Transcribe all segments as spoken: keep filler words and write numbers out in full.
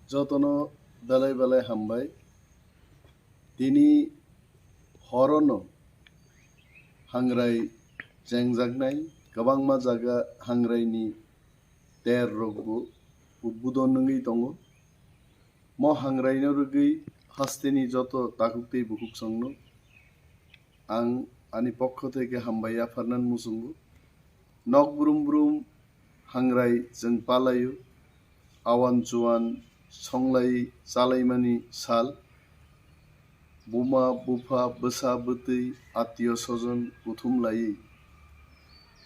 Jotono belai belai hambai. Tini horono hangrai chengjaknai, kwbangma jaga hangraini ter rokbo udbudon wngwi tongo. Mo hangraino rwgwi hasteni joto takhuk tei bukhuksongno ang ani pokho theke hambai yapharnani muchungo. Nok brum brum hangrai chwng palaio, awan chuan songlai chalaimani sal, buma bupha bwsa bwtwi atio sojon kuthum laiwi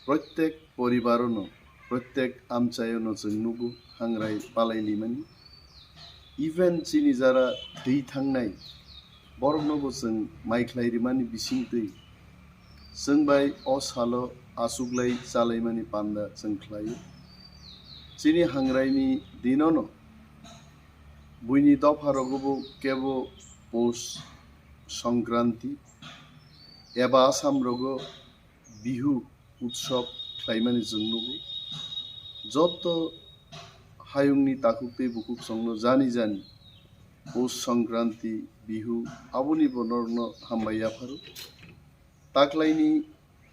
protek poribarono, protek amchaiono chwng nugo hangrai palai limani. Even chini jara thwi thangnai boroknobo chwng mai khlai rimani bisingtwi chwng bai o salo achuklai chalaimani panda chwng khlaio. Chini hangraini dinono buini dopha rogobo kebo Pous Songkranti eba Assam rogo Bihu utsob khlaimani chwng nugo. Joto hayungni takhuk tei bukhuksongno jani jani Pous Songkranti, Bihu aboni bo norokno hambai yapharo. Taklaini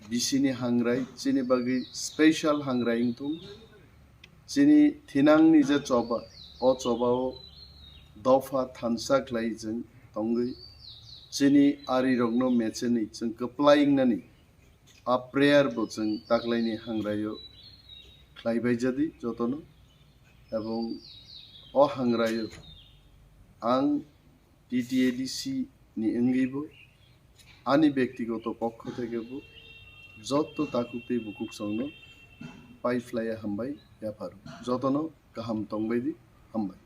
bisini hangrai chini bagwi special hangrai wngthung. Chini thinangni je choba, o chobao dopha thansa khlai chwng tongwi chini arirokno mechenwi chwng kwplai wngnani a prayer bo chwng taklaini hangraio khlaibai jadi jotono. Ebong o hangraio ang T T A D C ni wngwibo ani bektigoto pokho thekebo joto takhuk tei bukhuksongno pai phlaiya hambai yapharo. Jotono kaham tongbaidi, hambai.